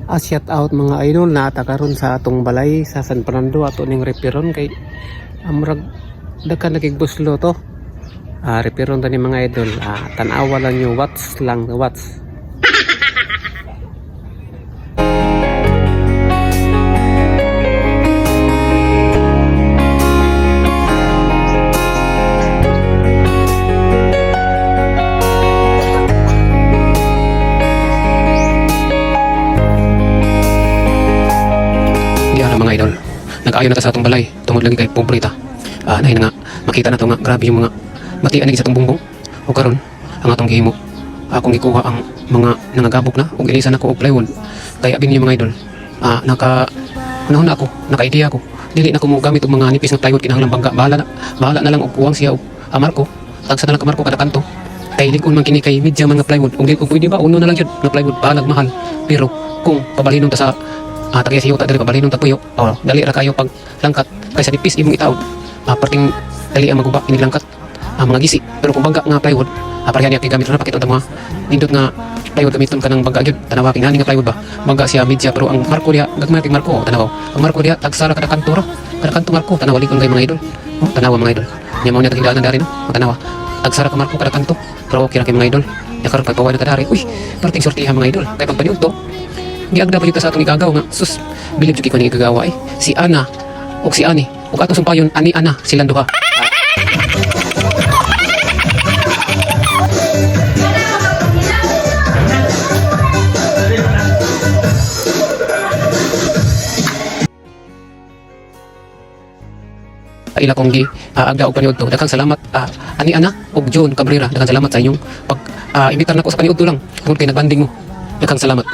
Shout out mga idol, naata karon sa atong balay sa San Fernando, ato ning reperon kay amrag daghan nakigbuslo to. Reperon ta ni mga idol. Tan-awa lang nyo, watts lang, watts. Di ara mga idol. Nag-ayo na ta sa atong balay tungod lagi kay pobre ta. Nahin nga makita na to nga grabe yung mga matian sa atong bungbong. O karon ang atong gihimo, akong gikuha ang mga nangagabok na ug ilisan ako og plywood. Kay abi niyo mga idol, naka unahon na ako, naka-idea ako. Dili na ko mo gamit og mga nipis nga plywood, kinahanglan bangga. Bahala na lang og kuwang siya og marko. Tagsa na lang ka marko kada kanto. Kay lig-on man kini kay media man nga plywood. Ug di ug pwede ba uno na lang jud nga plywood, bahalag mahal. Pero kung pabalinon ta sa tagay sa yuta diri, pabalinon ta puyo. Oh, dali ra kayo pag langkat kaysa nipis imong itaod. Perting dali ang maguba inilangkat. Mga gisi. Pero kung bangga nga plywood, pareha niya kay gamit ra pakita ta mga nindot nga plywood gamiton kanang bangga gyud. Tanawa kay ngani nga plywood ba? Bangga siya media pero ang marko diha gagmay kay marko, tanaw. Ang marko diha tagsara kada kanto ra. Kada kanto marko, tanawa likon kay mga idol. Oh, tanawa mga idol. Nya mao niya tagidaanan dari no. Oh, tanawa. Tagsara ka marko kada kanto. Pero okay ra kay mga idol. Nya karon pagpaway na ta dari. Uy, perting sortiha mga idol. Kay pagpaniud to, giagda pa jud ta sa atong igagaw nga sus, bilib jud ko ni igagawa eh. Si Ana ug si Ani ug atong sumpayon ani Ana silang duha. Ila kong gi agda og paniudto. Daghang salamat, ani Ana ug John Cabrera. Daghang salamat sa inyong pag imbitar nako sa paniudto lang tungod kay nagbanding mo. Daghang salamat.